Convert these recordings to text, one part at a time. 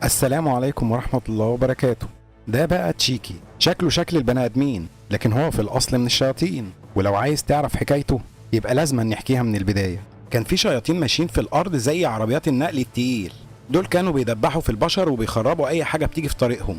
السلام عليكم ورحمة الله وبركاته. ده بقى تشيكي، شكله شكل البني آدمين لكن هو في الأصل من الشياطين، ولو عايز تعرف حكايته يبقى لازم نحكيها من البداية. كان في شياطين ماشيين في الأرض زي عربيات النقل التقيل، دول كانوا بيدبحوا في البشر وبيخربوا أي حاجة بتيجي في طريقهم.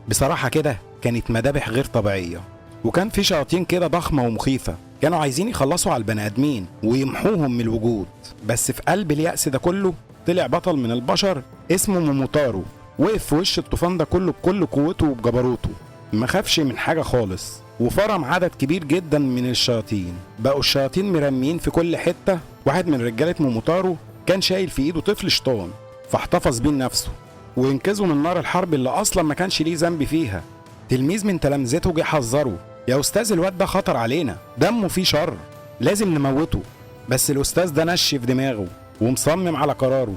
بصراحة كده كانت مذابح غير طبيعية، وكان في شياطين كده ضخمة ومخيفة كانوا عايزين يخلصوا على البني آدمين ويمحوهم من الوجود. بس في قلب اليأس ده كله طلع بطل من البشر اسمه موموتارو، وقف في وش الطوفان ده كله بكل قوته وبجبروته، ما خافش من حاجة خالص، وفرم عدد كبير جدا من الشياطين. بقوا الشياطين مرميين في كل حتة. واحد من رجالة موموتارو كان شايل في ايده طفل شيطان، فاحتفظ بيه لنفسه وينقذه من نار الحرب اللي اصلا ما كانش ليه ذنب فيها. تلميذ من تلامذته جه حذره، يا استاذ الواد ده خطر علينا، دمه فيه شر، لازم نموته. بس الاستاذ ده نشف دماغه ومصمم على قراره.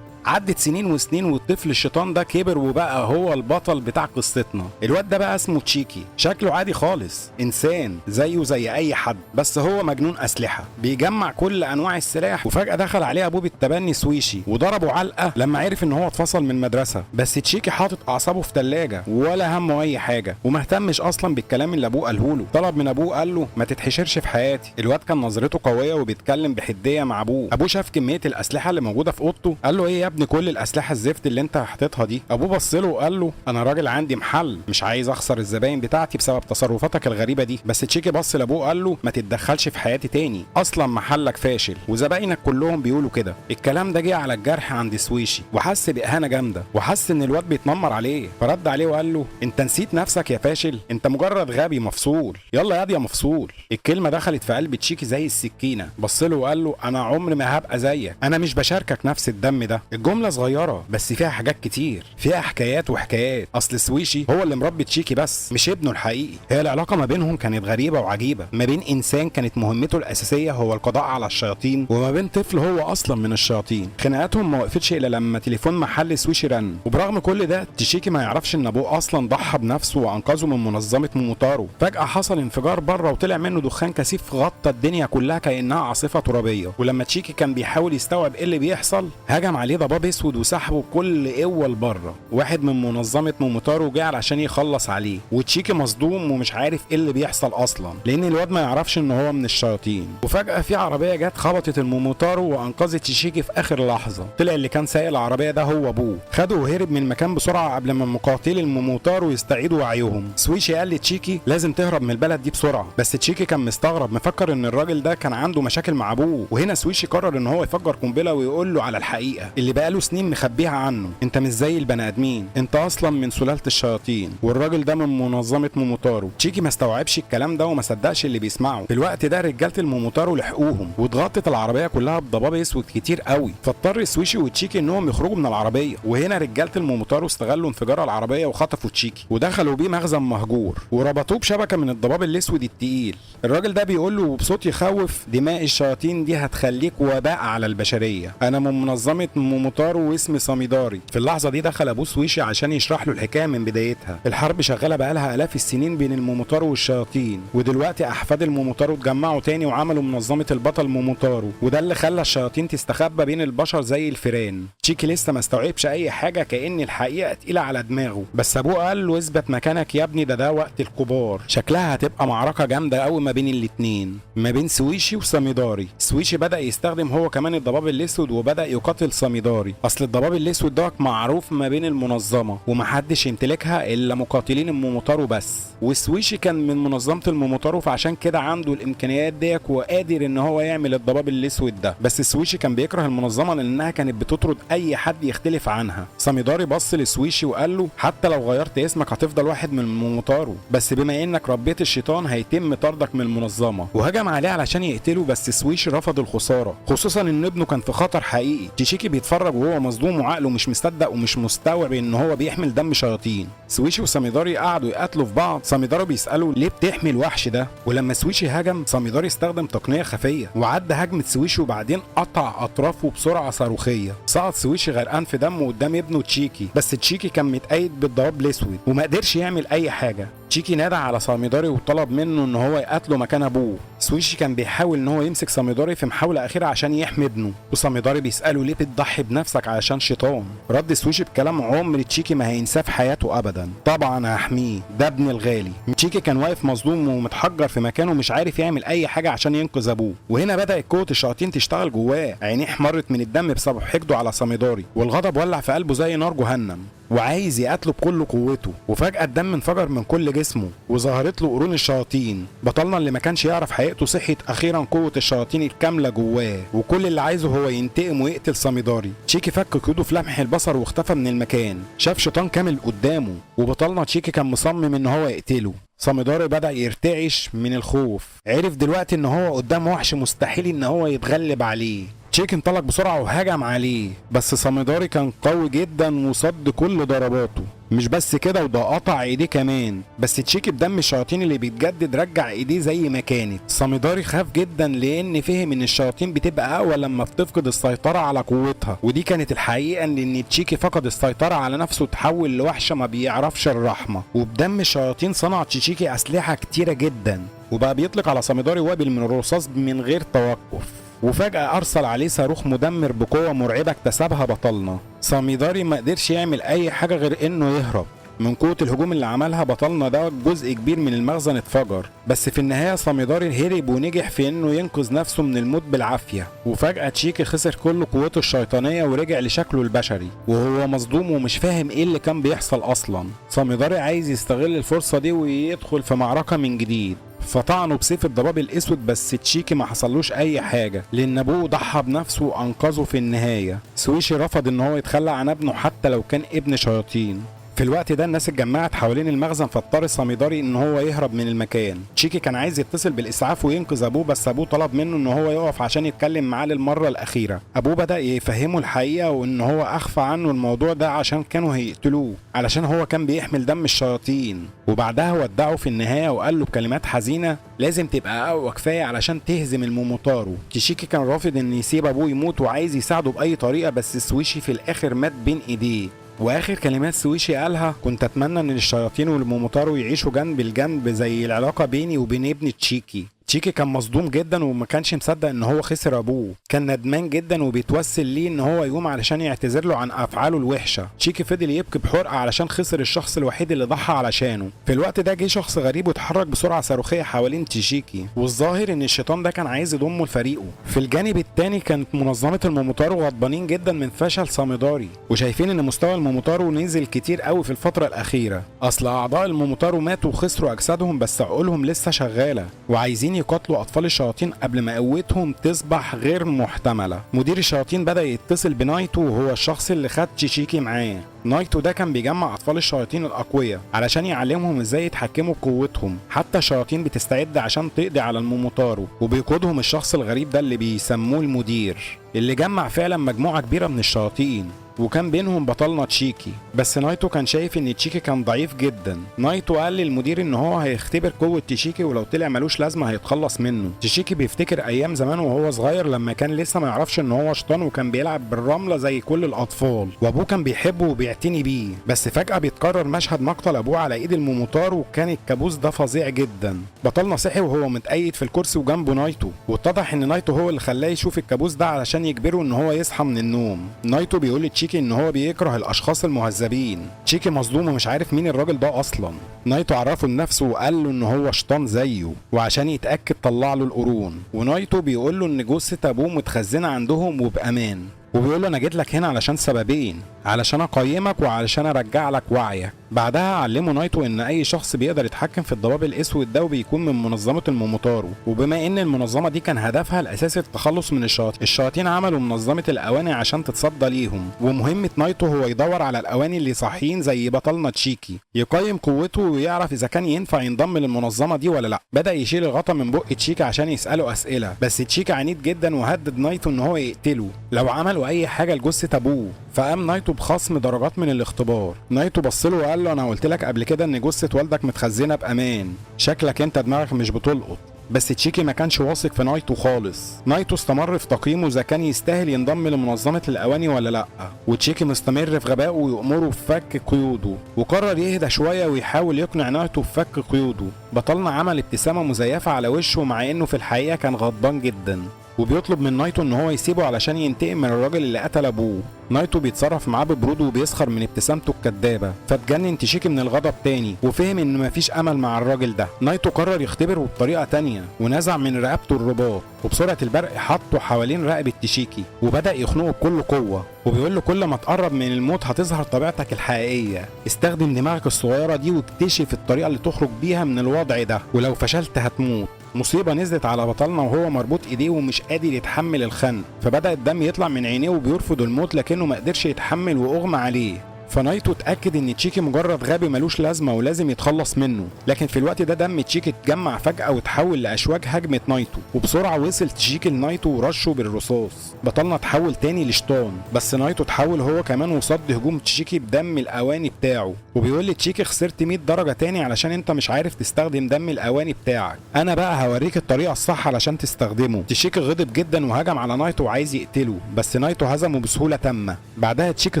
عدت سنين وسنين والطفل الشيطان ده كبر وبقى هو البطل بتاع قصتنا. الواد ده بقى اسمه تشيكي، شكله عادي خالص، انسان زيه زي اي حد، بس هو مجنون اسلحة، بيجمع كل انواع السلاح. وفجاة دخل عليه ابوه بالتبني سويشي وضربه علقه لما عرف ان هو اتفصل من المدرسة. بس تشيكي حاطط اعصابه في ثلاجه ولا همه اي حاجة، ومهتمش اصلا بالكلام اللي ابوه قاله له. طلب من ابوه قال له ما تتحشرش في حياتي. الواد كان نظرته قوية وبيتكلم بحديه مع ابوه. ابوه شاف كمية الاسلحة اللي موجودة في اوضته، قال له ايه يا ابني كل الاسلحة الزفت اللي انت حاططها دي؟ ابوه بص له وقال له انا راجل عندي محل، مش عايز اخسر الزباين بتاعتي بسبب تصرفاتك الغريبة دي. بس تشيكي بص لابوه قال له ما تتدخلش في حياتي تاني، اصلا محلك فاشل وزباينك كلهم بيقولوا كده. الكلام ده جه على الجرح عند سويشي، وحس باهانه جامدة، وحس ان الواد بيتنمر عليه. فرد عليه وقال له انت نسيت نفسك يا فاشل، انت مجرد غبي مفصول، يلا يا مفصول. الكلمة دخلت في قلب تشيكي زي السكينة. بص له وقال له انا عمري ما هبقى زيك، انا مش بشاركك نفس الدم ده. الجملة صغيرة بس فيها حاجات كتير، فيها حكايات وحكايات. اصل سويشي هو اللي مربي تشيكي بس مش ابنه الحقيقي. هي العلاقة ما بينهم كانت غريبة وعجيبه، ما بين انسان كانت مهمته الاساسية هو القضاء على الشياطين، وما بين طفل هو اصلا من الشياطين. خناقاتهم ما وقفتش الا لما تليفون محل سويشي رن. وبرغم كل ده تشيكي ما يعرفش ان ابوه اصلا ضحى بنفسه وانقذه من منظمة موموتارو. فجاة حصل انفجار بره وطلع منه دخان كثيف غطى الدنيا كلها كانها عاصفة ترابيه. ولما تشيكي كان بيحاول يستوعب ايه اللي بيحصل، هجم عليه ضباب اسود وسحبه بكل قوة لبره. واحد من منظمة موموتارو جه علشان يخلص عليه، وتشيكي مصدوم ومش عارف ايه اللي بيحصل اصلا، لان الواد ما يعرفش ان هو من الشياطين. وفجاة في عربية جت خبطت الموموتارو وانقذت تشيكي في اخر لحظة. طلع اللي كان سايق العربية ده هو ابوه. خده وهرب من المكان بسرعة قبل ما مقاتلي الموموتارو يستعيدوا وعيهم. سويشي قال لتشيكي لازم تهرب من البلد دي بسرعة، بس تشيكي كان مستغرب، مفكر ان الراجل ده كان عنده مشاكل مع ابوه. وهنا سويشي قرر ان هو يفجر قنبلة ويقول له على الحقيقة اللي بقاله سنين مخبيها عنه. انت مش زي البني ادمين، انت اصلا من سلالة الشياطين، والراجل ده من منظمة موموتارو. تشيكي ما استوعبش الكلام ده وما صدقش اللي بيسمعه. في الوقت ده رجاله الموموتارو لحقوهم واتغطت العربية كلها بضباب اسود كتير قوي، فاضطر سويشي وتشيكي انهم يخرجوا من العربية. وهنا رجاله الموموتارو استغلوا انفجار العربية وخطفوا تشيكي ودخلوا بيه مخزن مهجور وربطوه بشبكة من الضباب الاسود التقيل. الراجل ده بيقول له بصوت يخوف دماء الشياطين دي هتخليك وباء على البشرية، انا من منظمة موموتارو واسمي ساميداري. في اللحظة دي دخل ابو سويشي عشان يشرح له الحكاية من بدايتها. الحرب شغالة بقالها الاف السنين بين الموموتارو والشياطين، ودلوقتي احفاد الموموتارو اتجمعوا تاني وعملوا منظمة البطل موموتارو، وده اللي خلى الشياطين تستخبى بين البشر زي الفيران. تشيكي لسه ما استوعبش اي حاجة، كأن الحقيقة تقيلة على دماغه. بس ابوه قال له اثبت مكانك يا ابني، ده وقت الكبار. شكلها هتبقى معركة جامدة قوي ما بين الاتنين، ما بين سويشي وساميداري. سويشي بدا يستخدم هو كمان الضباب الاسود وبدا يقاتل ساميداري. اصل الضباب الاسود ده معروف ما بين المنظمة ومحدش يمتلكها الا مقاتلين الموموتارو بس، وسويشي كان من منظمة الموموتارو فعشان كده عنده الامكانيات ديك وقادر ان هو يعمل الضباب الاسود ده. بس سويشي كان بيكره المنظمة لانها كانت بتطرد اي حد يختلف عنها. ساميداري بص لسويشي وقال له حتى لو غيرت اسمك هتفضل واحد من الموموتارو، بس بما انك ربيت الشيطان هيتم طردك من المنظمة. وهجم عليه علشان يقتله، بس سويشي رفض الخسارة، خصوصا ان ابنه كان في خطر حقيقي. تشيكي بيتفرج وهو مصدوم وعقله مش مصدق ومش مستوعب ان هو بيحمل دم شياطين. سويشي وساميداري قعدوا يقاتلوا في بعض. ساميداري بيساله ليه بتحمي الوحش ده، ولما سويشي هجم ساميداري استخدم تقنية خفيه وعدى هجمة سويشي وبعدين قطع اطرافه بسرعة صاروخيه. سقط سويشي غرقان في دمه قدام ابنه تشيكي، بس تشيكي كان متقيد بالضباب الاسود وما قدرش يعمل اي حاجة. تشيكي نادى على ساميداري وطلب منه ان هو يقاتله مكان ابوه. سويشي كان بيحاول ان هو يمسك ساميداري في محاولة اخيرة عشان يحمي ابنه، وساميداري بيساله ليه بتضحي بنفسك علشان شيطان؟ رد سويشي بكلام عمر تشيكي ما هينساه في حياته ابدا، طبعا هحميه، ده ابني الغالي. تشيكي كان واقف مصدوم ومتحجر في مكانه مش عارف يعمل اي حاجة عشان ينقذ ابوه. وهنا بدات قوة الشياطين تشتغل جواه، عينيه احمرت من الدم بسبب حقده على ساميداري، والغضب ولع في قلبه زي نار جهنم وعايز يقتله بكل قوته. وفجأة الدم انفجر من كل جسمه وظهرت له قرون الشياطين. بطلنا اللي ما كانش يعرف حقيقته صحيت اخيرا قوة الشياطين الكاملة جواه، وكل اللي عايزه هو ينتقم ويقتل ساميداري. تشيكي فك قيوده في لمح البصر واختفى من المكان. شاف شيطان كامل قدامه، وبطلنا تشيكي كان مصمم ان هو يقتله. ساميداري بدأ يرتعش من الخوف، عرف دلوقتي ان هو قدام وحش مستحيل ان هو يتغلب عليه. تشيكي انطلق بسرعة وهجم عليه، بس ساميداري كان قوي جدا وصد كل ضرباته. مش بس كده، وده قطع ايديه كمان، بس تشيكي بدم الشياطين اللي بيتجدد رجع ايديه زي ما كانت. ساميداري خاف جدا لان فهم ان الشياطين بتبقى اقوى لما بتفقد السيطرة على قوتها، ودي كانت الحقيقة لان تشيكي فقد السيطرة على نفسه وتحول لوحش ما بيعرفش الرحمة. وبدم الشياطين صنع تشيكي اسلحة كتيرة جدا، وبقى بيطلق على ساميداري وابل من الرصاص من غير توقف. وفجأة أرسل عليه صاروخ مدمر بقوة مرعبة اكتسبها بطلنا. ساميداري ما قدرش يعمل أي حاجة غير إنه يهرب. من قوة الهجوم اللي عملها بطلنا ده جزء كبير من المخزن اتفجر، بس في النهاية ساميداري هرب ونجح في انه ينقذ نفسه من الموت بالعافية. وفجأة تشيكي خسر كل قوته الشيطانية ورجع لشكله البشري وهو مصدوم ومش فاهم ايه اللي كان بيحصل اصلا. ساميداري عايز يستغل الفرصة دي ويدخل في معركة من جديد، فطعنه بسيف الضباب الاسود، بس تشيكي ما حصلوش اي حاجة لان ابوه ضحى بنفسه وانقذه في النهاية. سويشي رفض ان هو يتخلى عن ابنه حتى لو كان ابن شياطين. في الوقت ده الناس اتجمعت حوالين المخزن، فاضطر ساميداري ان هو يهرب من المكان. تشيكي كان عايز يتصل بالاسعاف وينقذ ابوه، بس ابوه طلب منه ان هو يقف عشان يتكلم معاه للمرة الاخيرة. ابوه بدا يفهمه الحقيقة وان هو اخفى عنه الموضوع ده عشان كانوا هيقتلوه، علشان هو كان بيحمل دم الشياطين. وبعدها ودعه في النهاية وقال له بكلمات حزينة لازم تبقى اقوى كفاية علشان تهزم الموموتارو. تشيكي كان رافض ان يسيب ابوه يموت وعايز يساعده باي طريقه، بس سويشي في الاخر مات بين ايديه. واخر كلمات سويشي قالها كنت اتمنى ان الشياطين والموموتارو يعيشوا جنب الجنب زي العلاقة بيني وبين ابن تشيكي. تشيكي كان مصدوم جدا وما كانش مصدق ان هو خسر ابوه، كان ندمان جدا وبيتوسل ليه ان هو يقوم علشان يعتذر له عن افعاله الوحشة. تشيكي فضل يبكي بحرقه علشان خسر الشخص الوحيد اللي ضحى علشانه. في الوقت ده جه شخص غريب واتحرك بسرعة صاروخيه حوالين تشيكي، والظاهر ان الشيطان ده كان عايز يضمه لفريقه. في الجانب الثاني كانت منظمة الموموتارو غضبانين جدا من فشل ساميداري، وشايفين ان مستوى الموموتارو نزل كتير قوي في الفترة الاخيرة. اصل اعضاء الموموتارو ماتوا وخسروا اجسادهم، بس عقولهم لسه شغالة وعايزين يقاتلوا اطفال الشياطين قبل ما قوتهم تصبح غير محتملة. مدير الشياطين بدا يتصل بنايتو، وهو الشخص اللي خد تشيكي معاه. نايتو ده كان بيجمع اطفال الشياطين الاقوياء علشان يعلمهم ازاي يتحكموا بقوتهم. حتى الشياطين بتستعد عشان تقضي على الموموتارو، وبيقودهم الشخص الغريب ده اللي بيسموه المدير، اللي جمع فعلا مجموعة كبيرة من الشياطين وكان بينهم بطلنا تشيكي. بس نايتو كان شايف ان تشيكي كان ضعيف جدا. نايتو قال للمدير ان هو هيختبر قوة تشيكي ولو طلع ملوش لازمه هيتخلص منه. تشيكي بيفتكر ايام زمان وهو صغير لما كان لسه ما يعرفش ان هو شيطان، وكان بيلعب بالرمله زي كل الاطفال، وابوه كان بيحبه وبيعتني بيه. بس فجاة بيتكرر مشهد مقتل ابوه على ايد الموموتارو، وكان الكابوس ده فظيع جدا. بطلنا صحي وهو متقيد في الكرسي وجنبه نايتو، واتضح ان نايتو هو اللي خلاه يشوف الكابوس ده علشان يجبره ان هو يصحى من النوم. نايتو بيقول لتشيكي ان هو بيكره الاشخاص المهذبين. تشيكي مصدوم ومش عارف مين الراجل ده اصلا. نايتو عرفه لنفسه وقال له ان هو شيطان زيه، وعشان يتاكد طلع له القرون. ونايتو بيقول له ان جثة ابوه متخزنه عندهم وبامان، وبيقول له انا جيت لك هنا علشان سببين، علشان اقيمك وعلشان ارجع لك وعيك. بعدها علمه نايتو ان اي شخص بيقدر يتحكم في الضباب الاسود ده وبيكون من منظمة الموموتارو، وبما ان المنظمة دي كان هدفها الاساسي التخلص من الشياطين، الشياطين عملوا منظمة الاواني عشان تتصدى ليهم. ومهمة نايتو هو يدور على الاواني اللي صاحيين زي بطلنا تشيكي، يقيم قوته ويعرف اذا كان ينفع ينضم للمنظمة دي ولا لا. بدا يشيل الغطا من بق تشيكي عشان يساله اسئلة، بس تشيكي عنيد جدا وهدد نايتو ان هو يقتله لو عملوا اي حاجة لجثه ابوه. فقام نايتو بخصم درجات من الاختبار. نايتو بص له وقال له انا قلت لك قبل كده ان جثة والدك متخزنه بامان، شكلك انت دماغك مش بتلقط. بس تشيكي ما كانش واثق في نايتو خالص. نايتو استمر في تقييمه اذا كان يستاهل ينضم لمنظمة الاواني ولا لا، وتشيكي مستمر في غبائه ويأمره بفك قيوده، وقرر يهدى شوية ويحاول يقنع نايتو بفك قيوده. بطلنا عمل ابتسامة مزيفة على وشه مع انه في الحقيقة كان غضبان جدا، وبيطلب من نايتو ان هو يسيبه علشان ينتقم من الراجل اللي قتل ابوه. نايتو بيتصرف معاه ببرود وبيسخر من ابتسامته الكدابه، فتجنن تشيكي من الغضب تاني وفهم ان مفيش امل مع الراجل ده. نايتو قرر يختبره بطريقة تانية ونزع من رقبته الرباط، وبسرعة البرق حطه حوالين رقبة تشيكي وبدا يخنقه بكل قوة، وبيقول له كل ما تقرب من الموت هتظهر طبيعتك الحقيقية، استخدم دماغك الصغيرة دي واكتشف الطريقة اللي تخرج بيها من الوضع ده، ولو فشلت هتموت. مصيبة نزلت على بطلنا وهو مربوط ايديه ومش قادر يتحمل الخنق، فبدأ الدم يطلع من عينيه وبيرفض الموت لكنه ما قدرش يتحمل واغمى عليه. فنايتو اتأكد ان تشيكي مجرد غبي ملوش لازمة ولازم يتخلص منه، لكن في الوقت ده دم تشيكي اتجمع فجأة وتحول لأشواك هجمة نايتو، وبسرعة وصل تشيكي لنايتو ورشه بالرصاص. بطلنا اتحول تاني لشيطان، بس نايتو اتحول هو كمان وصد هجوم تشيكي بدم الأواني بتاعه، وبيقول لتشيكي خسرت 100 درجة تاني علشان انت مش عارف تستخدم دم الأواني بتاعك، انا بقى هوريك الطريقة الصح علشان تستخدمه. تشيكي غضب جدا وهجم على نايتو وعايز يقتله، بس نايتو هزمه بسهولة تامة. بعدها تشيكي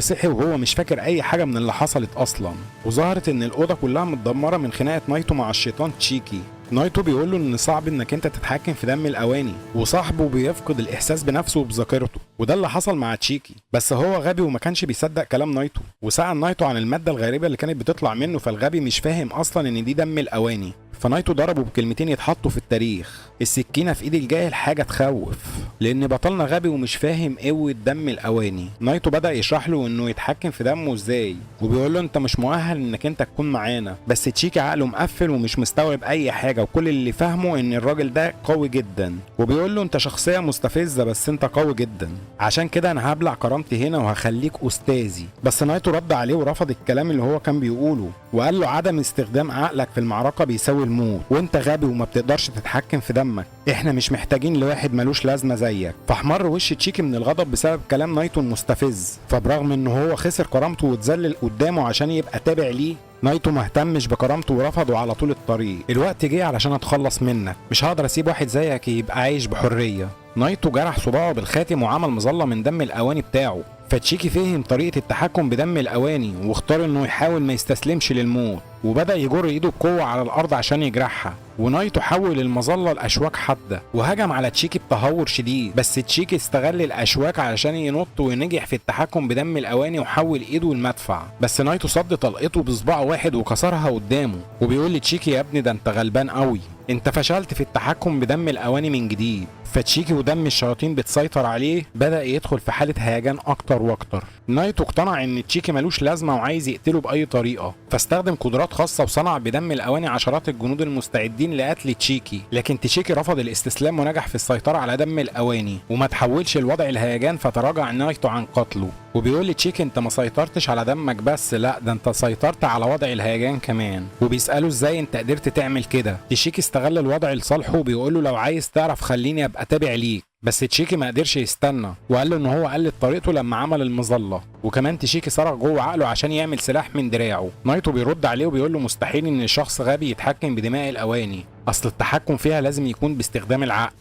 صحي وهو مش فاكر اي حاجة من اللي حصلت اصلا، وظهرت ان الاوضة كلها متدمره من خناقه نايتو مع الشيطان تشيكي. نايتو بيقول له ان صعب انك انت تتحكم في دم الاواني، وصاحبه بيفقد الاحساس بنفسه وبذاكرته، وده اللي حصل مع تشيكي. بس هو غبي وما كانش بيصدق كلام نايتو، وسأل نايتو عن المادة الغريبة اللي كانت بتطلع منه، فالغبي مش فاهم اصلا ان دي دم الاواني. فنايتو ضربه بكلمتين يتحطوا في التاريخ: السكينة في ايد الجاهل حاجة تخوف، لان بطلنا غبي ومش فاهم قوة دم الاواني. نايتو بدا يشرح له انه يتحكم في دمه ازاي، وبيقول له انت مش مؤهل انك انت تكون معانا، بس تشيكي عقله مقفل ومش مستوعب اي حاجة، وكل اللي فاهمه ان الراجل ده قوي جدا، وبيقول له انت شخصية مستفزة بس انت قوي جدا، عشان كده انا هبلع كرامتي هنا وهخليك استاذي. بس نايتو رد عليه ورفض الكلام اللي هو كان بيقوله، وقال له عدم استخدام عقلك في المعركة بيساوي الموت، وانت غبي وما بتقدرش تتحكم في دمك، احنا مش محتاجين لواحد ملوش لازمه زيك. فاحمر وش تشيكي من الغضب بسبب كلام نايتو المستفز، فبرغم ان هو خسر كرامته واتذلل قدامه عشان يبقى تابع ليه، نايتو ما اهتمش بكرامته ورفضه على طول الطريق. الوقت جه علشان اتخلص منك، مش هقدر اسيب واحد زيك يبقى عايش بحرية. نايتو جرح صباعه بالخاتم وعمل مظلة من دم الاواني بتاعه، فتشيكي فهم طريقه التحكم بدم الاواني واختار انه يحاول ما يستسلمش للموت، وبدا يجر ايده بقوة على الارض عشان يجرحها. ونايتو حول المظلة لاشواك حادة وهجم على تشيكي بتهور شديد، بس تشيكي استغل الاشواك علشان ينط ونجح في التحكم بدم الاواني وحول ايده المدفع، بس نايتو صد طلقته بصباع واحد وكسرها قدامه، وبيقول لتشيكي يا ابني ده انت غلبان قوي، انت فشلت في التحكم بدم الاواني من جديد. فتشيكي ودم الشياطين بتسيطر عليه بدا يدخل في حاله هيجان اكتر واكتر. نايتو اقتنع ان تشيكي ملوش لازمه وعايز يقتله باي طريقه، فاستخدم قدرات خاصة وصنع بدم الاواني عشرات الجنود المستعدين لقتل تشيكي، لكن تشيكي رفض الاستسلام ونجح في السيطرة على دم الاواني وما تحولش الوضع الهيجان، فتراجع نايتو عن قتله. وبيقول لتشيكي انت ما سيطرتش على دمك بس، لا ده انت سيطرت على وضع الهيجان كمان، وبيساله ازاي انت قدرت تعمل كده. تشيكي استغل الوضع لصالحه وبيقول له لو عايز تعرف خليني ابقى تابع ليك، بس تشيكي ما قدرش يستنى وقال له ان هو قلد طريقته لما عمل المظلة، وكمان تشيكي صرخ جوه عقله عشان يعمل سلاح من دراعه. نايتو بيرد عليه وبيقول له مستحيل ان شخص غبي يتحكم بدماء الاواني، اصل التحكم فيها لازم يكون باستخدام العقل.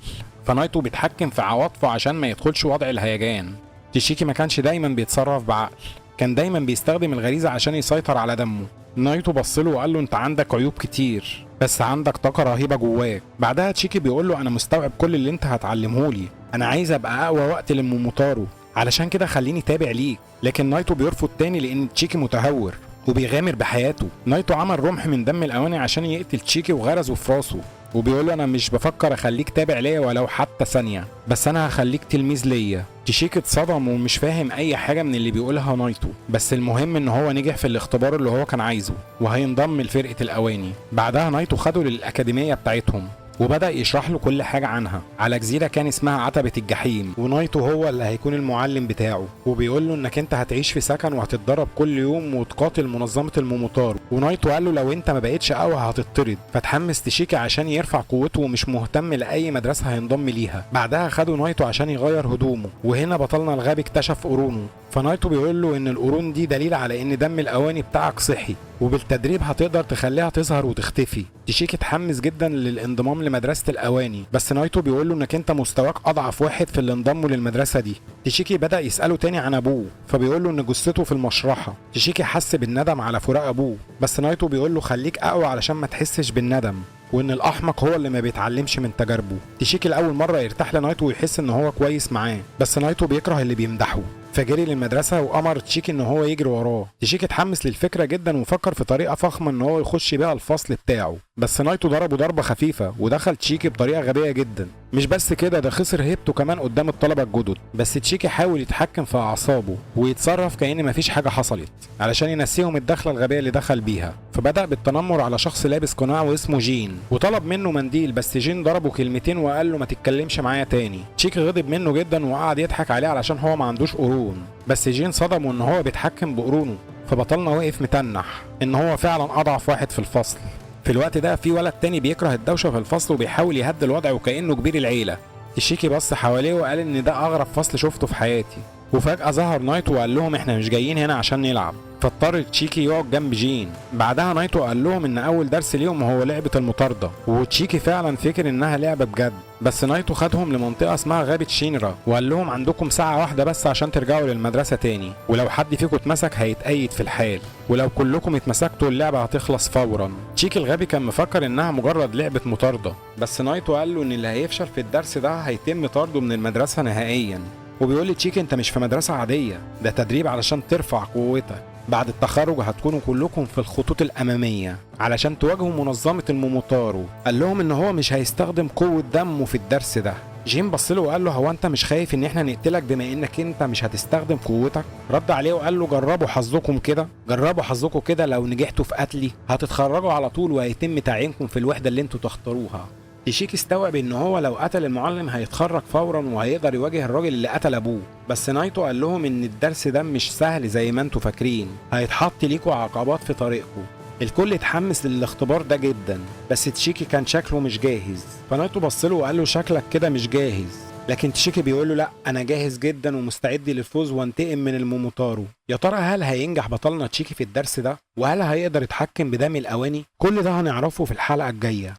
فنايتو بيتحكم في عواطفه عشان ما يدخلش وضع الهيجان. تشيكي ما كانش دايما بيتصرف بعقل، كان دايما بيستخدم الغريزة عشان يسيطر على دمه. نايتو بصله وقال له انت عندك عيوب كتير بس عندك طاقة رهيبة جواك. بعدها تشيكي بيقول له انا مستوعب كل اللي انت هتعلمهولي، انا عايز ابقى اقوى وقت للموموتارو، علشان كده خليني تابع ليك. لكن نايتو بيرفض تاني لان تشيكي متهور وبيغامر بحياته. نايتو عمل رمح من دم الاواني عشان يقتل تشيكي وغرزه في راسه، وبيقول له انا مش بفكر اخليك تابع ليا ولو حتى ثانية، بس انا هخليك تلميذ ليا. تشيكي اتصدم ومش فاهم اي حاجة من اللي بيقولها نايتو، بس المهم ان هو نجح في الاختبار اللي هو كان عايزه وهينضم لفرقة الاواني. بعدها نايتو خده للاكاديميه بتاعتهم وبدأ يشرح له كل حاجة عنها على جزيرة كان اسمها عتبة الجحيم، ونايتو هو اللي هيكون المعلم بتاعه، وبيقول له انك انت هتعيش في سكن وهتتدرب كل يوم وتقاتل منظمة الموموتارو. ونايتو قال له لو انت ما بقتش اقوى هتطرد، فتحمس تشيكي عشان يرفع قوته ومش مهتم لأي مدرسة هينضم ليها. بعدها خدوا نايتو عشان يغير هدومه، وهنا بطلنا الغبي اكتشف قرونه. فنايتو بيقول له ان القرون دي دليل على ان دم الاواني بتاعك صحي، وبالتدريب هتقدر تخليها تظهر وتختفي. تشيكي اتحمس جدا للانضمام لمدرسة الاواني، بس نايتو بيقول له انك انت مستواك اضعف واحد في اللي انضموا للمدرسة دي. تشيكي بدأ يسأله تاني عن ابوه، فبيقول له ان جثته في المشرحة. تشيكي حس بالندم على فراق ابوه، بس نايتو بيقول له خليك اقوى علشان ما تحسش بالندم، وان الاحمق هو اللي ما بيتعلمش من تجاربه. تشيكي لاول مرة يرتاح لنايتو ويحس ان هو كويس معاه، بس نايتو بيكره اللي بيمدحه، فجري للمدرسة وامر تشيكي ان هو يجري وراه. تشيكي اتحمس للفكرة جدا وفكر في طريقه فخمة ان هو يخش بيها الفصل بتاعه، بس نايتو ضربه ضربه خفيفة ودخل تشيكي بطريقة غبية جدا. مش بس كده، ده خسر هيبته كمان قدام الطلبة الجدد. بس تشيكي حاول يتحكم في اعصابه ويتصرف كأن مفيش حاجة حصلت علشان ينسيهم الدخلة الغبية اللي دخل بيها. فبدأ بالتنمر على شخص لابس قناع واسمه جين، وطلب منه منديل، بس جين ضربه كلمتين وقال له ما تتكلمش معايا تاني. تشيكي غضب منه جدا وقعد يضحك عليه علشان هو ما عندوش قرون، بس جين صدمة ان هو بيتحكم بقرونه. فبطلنا وقف متنح ان هو فعلا اضعف واحد في الفصل. في الوقت ده في ولد تاني بيكره الدوشة في الفصل وبيحاول يهدي الوضع وكأنه كبير العيلة. تشيكي بص حواليه وقال ان ده اغرب فصل شفته في حياتي. وفجأة ظهر نايتو وقال لهم احنا مش جايين هنا عشان نلعب، فاضطر تشيكي يقعد جنب جين. بعدها نايتو قال لهم ان اول درس ليهم هو لعبة المطاردة، وتشيكي فعلا فكر انها لعبة بجد. بس نايتو خدهم لمنطقة اسمها غابة شينرا وقال لهم عندكم ساعة واحدة بس عشان ترجعوا للمدرسة تاني، ولو حد فيكم اتمسك هيتقيد في الحال، ولو كلكم اتمسكتوا اللعبة هتخلص فورا. تشيكي الغبي كان مفكر انها مجرد لعبة مطاردة، بس نايتو قال له ان اللي هيفشل في الدرس ده هيتم طرده من المدرسة نهائيا. وبيقول لي تشيكي انت مش في مدرسة عادية، ده تدريب علشان ترفع قوتك، بعد التخرج هتكونوا كلكم في الخطوط الأمامية علشان تواجهوا منظمة الموموتارو. قال لهم ان هو مش هيستخدم قوة دمه في الدرس ده. جيم بص له وقال له هو انت مش خايف ان احنا نقتلك بما انك انت مش هتستخدم قوتك؟ رد عليه وقال له جربوا حظكم كده، جربوا حظكم كده، لو نجحتوا في قتلي هتتخرجوا على طول وهيتم تعيينكم في الوحدة اللي انتوا تختاروها. تشيكي استوعب ان هو لو قتل المعلم هيتخرج فورا وهيقدر يواجه الراجل اللي قتل ابوه. بس نايتو قال لهم ان الدرس ده مش سهل زي ما انتوا فاكرين، هيتحط ليكوا عقبات في طريقكم. الكل اتحمس للاختبار ده جدا، بس تشيكي كان شكله مش جاهز. فنايتو بص له وقال له شكلك كده مش جاهز، لكن تشيكي بيقول له لا انا جاهز جدا ومستعد للفوز وانتقم من الموموتارو. يا ترى هل هينجح بطلنا تشيكي في الدرس ده؟ وهل هيقدر يتحكم بدم الاواني؟ كل ده هنعرفه في الحلقة الجاية.